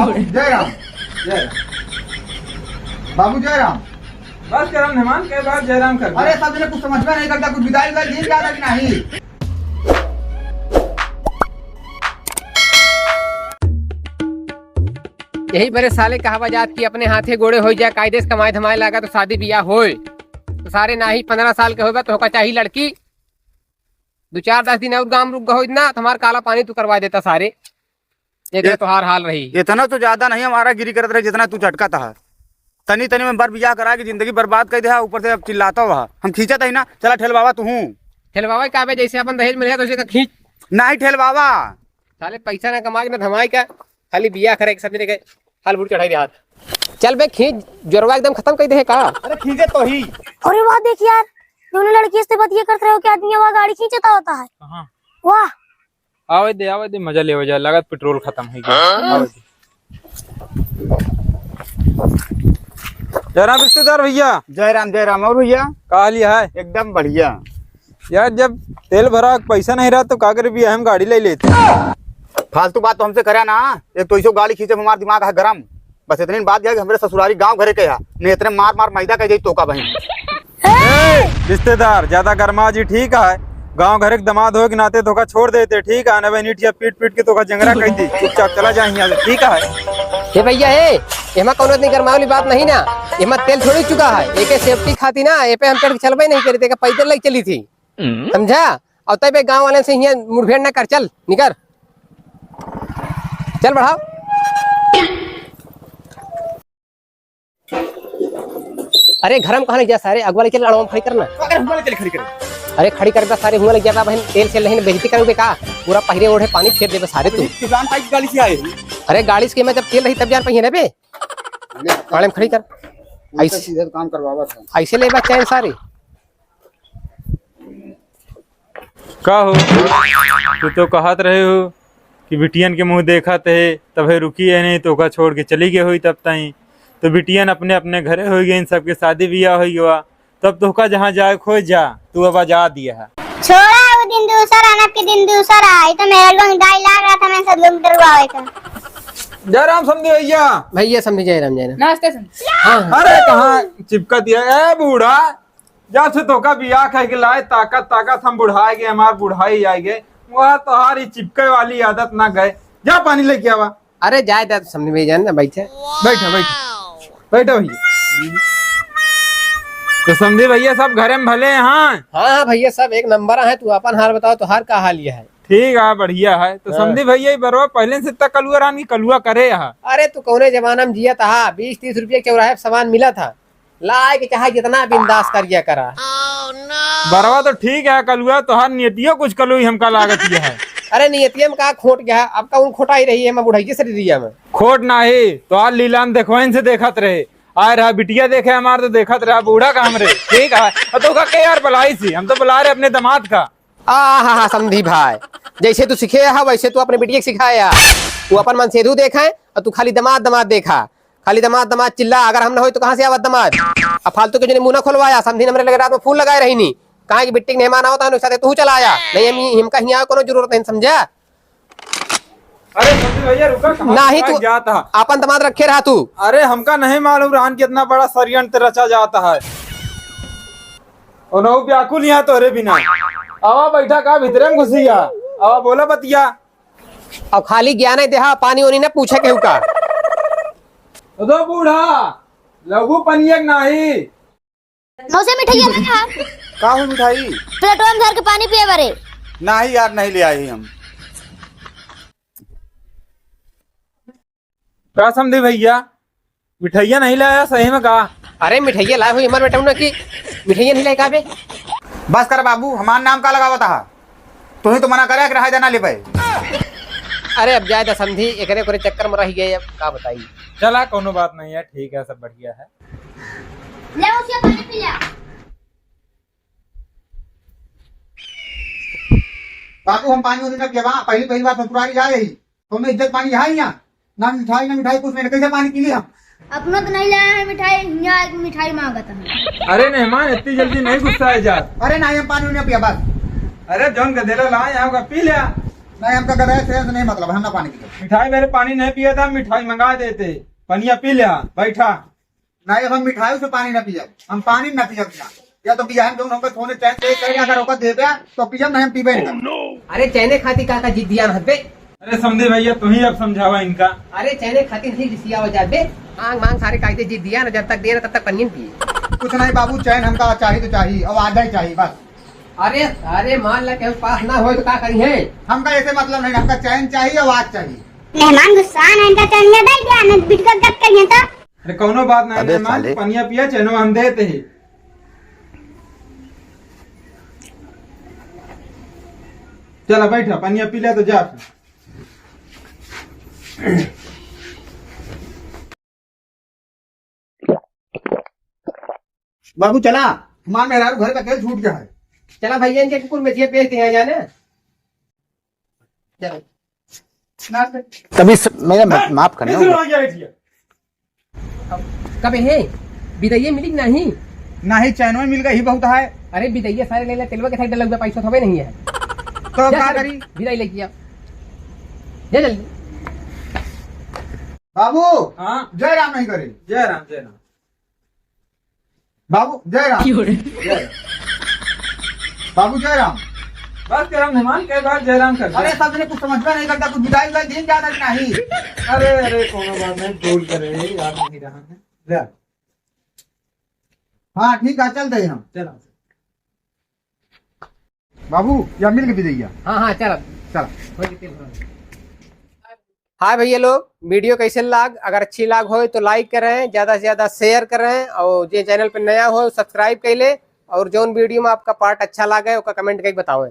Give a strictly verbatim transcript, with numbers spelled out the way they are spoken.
जय राम, जय राम। बाबू जय राम। बस करम मेहमान, कई बार जय राम कर दिया। अरे सब जने कुछ समझ में नहीं करता, कुछ विदाई उदाई दीन जाता कि नहीं? यही बरे साले कहावा जात कि अपने हाथे गोड़े होई जा, कायदे से कमाए धमाए लागा तो शादी बियाह होए। तो सारे नाही पन्द्रह साल के होबे तो ओका चाही लड़की। दो चार दस दिन और गाँव रुक गहो इतना तो हमार काला पानी तू करवा देता सारे। ये इत-, तोहार हाल रही। इतना तो ज्यादा नहीं हमारा गिरी करत रहे जितना तू झटकत है। तनी तनी में बर बियाह करा के जिंदगी बर्बाद कर दे, ऊपर से अब चिल्लाता हुआ। हम खींचत ही ना, चला ठेलवावा तू हूँ। ठेलवावा का बे, जैसे अपन दहेज में लिया तो उसे का खींच। नहीं ठेलवावा। साले पैसा ना कमाए ना धमाए का, खाली बियाह करे के सब जने के हाल बूढ़ चढ़ाई दे हाथ। चल बे खींच, जोरवा एकदम खत्म कर दे है का? अरे खींचे तो ही। अरे वाह देख यार, दोनों लड़की से बतिये करते रहो कि आदमी वहाँ गाड़ी खींचता होता है। कहाँ? वाह। आवे दे, आवे दे, मजा लेवे जाए। लागत पेट्रोल खत्म है गया। हाँ? आवे दे। जय राम रिश्तेदार भैया। जय राम, जय राम। और भैया? का हाल है? एकदम बढ़िया। यार, जब तेल भरा के पैसा नहीं रहा तो का करे, भी हम गाड़ी ले लेते। फालतू बात तो हमसे करा ना। एक तो ऐसो गाड़ी खींचे में हमार दिमाग है गरम। बस इतनी बात यह कि हमरे ससुरारी गांव घरे के है, नहीं इतने मार मार मैदा कर जाई तोका बहिन। ए, रिश्तेदार, ज्यादा गरमा जी ठीक है। गांव घर के दामाद हो के नाते तोका छोड़ देते, ठीक है? ना बहिन, इटिया पीट पीट के तोका जंगरा कह दी। चुपचाप चला जा यहाँ से, ठीक है? हे भैया, हे, एमा कौनो इतनी गरमावली बात नहीं ना। एमा तेल थोड़ी चुका है। एके सेफ्टी खाती ना, ए पे हम चढ़ के चलबे नहीं करी, तेका पैदल लग चली थी। समझा? और तब एक गांव वाले से हियां मुठभेड़ ना कर, चल, निकर। चल बढ़ाओ। अरे घर में कहाँ ले जा सारे, अगवा लेके लड़वा में खड़ी करना। अगर हुआ लेके खड़ी करे। अरे खड़ी कर बे सारे, हुआ लग जाता बहन, तेल सेल नहीं, बेइज्जती करोगे का? पूरा पहिरे ओढ़े पानी फेर देबे सारे तू। किसान भाई की गाड़ी से आए। अरे गाड़ी से मैं जब तेल रही तब जान पहिए ना बे। गाड़ी में खड़ी कर। उल्टा ऐसे सीधे काम करवावा था। ऐसे ले बा चैन सारे। का हो, तू तो कहत रहे हो कि बिटियन के मुँह देखत है, तबे रुकी है, नहीं तो ओका छोड़ के चली गई हुई तब ताई। तो बिटियन अपने अपने घरे हो गई, सबके शादी बियाह हो गया, तब तोहका जहाँ जाए खोज जा, तू अब आजाद दिया है। छोड़ा, वो दिन दूसर, अनब के दिन दूसर है। ये तो मेरे लोग डाई लाग रहा था, मैं सब लोग डरवावे था। जय राम समधी भैया। भैया समधी, जय राम, जय राम। नमस्ते समधी। हाँ, हाँ। अरे कहाँ चिपका दिया, ए बूढ़ा, जब से तोका बियाह कह के लाए, ताकत, ताकत हम बुढ़ाए गए, हमार बुढ़ाई आए गए, वह तोहार ई चिपके वाली आदत ना गए। जा पानी लेके आवा। अरे जाए दे, समधी भैया ना बैठे। बैठा, बैठा। बैठा भैया। तो समधी भैया सब घरे में भले हैं? हाँ, हाँ भैया सब एक नंबर है। तू अपन हाल बताओ, तोहार का हाल ये है? ठीक है, बढ़िया है। तो हाँ। समधी भैया, ई बरवा पहले से इतना कलुआ रहन कि कलुआ करे है? अरे तू कौने जमाना में जिया था? बीस तीस रुपये के चौराहे पे सामान मिला था, लाए के चाहे जितना बिंदास कर गया करा। बरवा तो ठीक है कलुआ, तोहार नियतियो कुछ कलुई हमका लागत ये है। अरे नियतिया में का खोट गया है, अब का उन खोटाई रही है, मैं बुढ़ाई के शरीरिया में। खोट नाही, तोहार लीलाम देखवाइन से देखत रहे, आए रहा बिटिया देखे हमार तो देखत रहा बूढ़ा काम रे, ठीक है। और तो का के यार बुलाई सी, हम तो बुला रहे अपने दामाद का। आ हा हा, समधी भाई, जैसे तू सीखे हा वैसे तू अपने बिटिया के सिखाया। तू अपन मन सेधु देखे और तू खाली दामाद दामाद देखा। खाली दामाद, दामाद चिल्ला, अगर हम ना होई तो कहाँ से आवत दामाद? अब फालतू के जने मुंह ना खोलवाया, समधी हमरे लगे रात में फोन लगाए रही नी। कहाँ की बिट्टी के मेहमान आवत है, साथे तू चला आया। नहीं, हम, हमका हियाँ कोनो जरूरत नहीं, समझा? अरे समधी भैया, रुका, कहाँ नहीं भाग तू जाता है? आपन दामाद रखे रहा तू। अरे हमका नहीं मालूम रहन कि इतना बड़ा षड्यंत्र रचा जाता है। और नौ व्याकुल यहाँ तोहरे बिना। आवा बैठा का भीतरे में घुसी गया। आवा बोला बतिया। अब खाली ज्ञान ही देहा, पानी ओनी ना पूछे केहू का। ओ दो बूढ़ा, लघु पनियक नाही। मौसे मिठाई ना खा। का हो मिठाई? प्लेटवा में धर के पानी पिए बारे। नाही यार, नहीं ले आए हम। का समधी भैया, मिठाइया नहीं लाया सही में का? अरे मिठाइया लाए हुई हमारे बेटा उन्हें की मिठाइया नहीं लाए का बे? बस कर बाबू, हमार नाम का लगावत हा? तू ही तो मना करे कि रहा जाना ले पाए। अरे अब जाए दा समधी, एकरे ओकरे चक्कर में रह गए, अब का बताई। चला कोनो बात नहीं है, ठीक है, सब बढ़िया है। ले उसे पानी पी ले। बाबू हम पानी उनी ना पियबा, पहली पहली बार ससुरारी जा रही। तो मैं इज्जत पानी यहाँ ही यहाँ। ना मिठाई, ना मिठाई, कुछ नहीं, कैसे पानी पी ली हम? अपनो तो नहीं लाया है मिठाई, यहाँ एक मिठाई मांगत है। अरे मेहमान, इतनी जल्दी नहीं गुस्सा है जा। अरे नहीं, हम पानी नहीं पिया बस। अरे जौन गदेला लाए यहाँ का पी लिया। नहीं, हमका गदहे से नहीं मतलब, हम ना पानी पीते। मिठाई मेरे पानी नहीं पिया था, मिठाई मंगा देते, पनिया पी लिया, बैठा। नहीं, अब हम मिठाई से पानी ना पियब, हम पानी ना पियब ना। या तो बियाह में जौन हमका सोने चैन दे, कहीं अगर ओकर दे दे, तो पियब, नहीं हम पीबे नहीं। अरे चैने खाती का, का जिद्दिया रहत बे? अरे समधी भैया, तू ही अब समझावा इनका। अरे चैने खाती नहीं रिसियावा जात बे, मांग मांग सारे कायदे जिद्दिया ना, जब तक दे ना तब तक पनियन पिए। कुछ नहीं बाबू, चैन हमका चाही तो चाही, और आज ही चाही बस। अरे, अरे मान ला कि हम पास ना होए तो का करी है? हमका ऐसे मतलब नहीं, हमका चैन चाही और आज चाही। मेहमान गुस्सा ना, इनका चैनिया दे दिया, नहीं बिटकट गप करिए तो। अरे कौनो बात नहीं अबे मेहमान, साले। पनिया पिया, चैनो हम देते ही। चला बैठा, पनिया पी ले तो जा। बाबू चला, हमार मेहरारू घर का तेल छूट गया है। चला भैया, इनके कुकुर में जेब बेच दिया जाने। चलो। ना से। तभी स-, मेरा मा-, हाँ? माफ करना। कैसे हो गया ये? अब कब है? बिदैये मिली कि नहीं? नहीं, चैनवा मिल गई, ही बहुत है। अरे बिदैये सारे ले ले, तेलवा के साथ डला हुआ पैसा थोड़े नहीं है। तो जा का चल, करी? बिदाई लेके आ। जा जल्दी। बाबू। हाँ? जय राम नहीं करे। जय राम, जय राम। बाबू, जय राम। क्यों रे? जय राम। बाबू, जय राम। बस तेरा मेहमान के बाद जय राम कर दे। अरे, सब जने कुछ समझ में नहीं करता, कुछ बिदाई उदाई दिन जाना कि नहीं? अरे, अरे, कोनो बात नहीं, भूल करे, याद नहीं रहा है। ले। हाँ, ठीक है, चल दे हम। चलो। बाबू, या मिल के बिदैया। हाँ, हाँ, चल। चल। हो जी, तेल भरा। हाय भैया लोग, video कैसे लाग? अगर अच्छी लाग होय तो like करें, ज्यादा से ज्यादा share करें, और जे channel पे नया होय subscribe कर ले, और जौन video में आपका part अच्छा लागे ओका comment करके बतावें।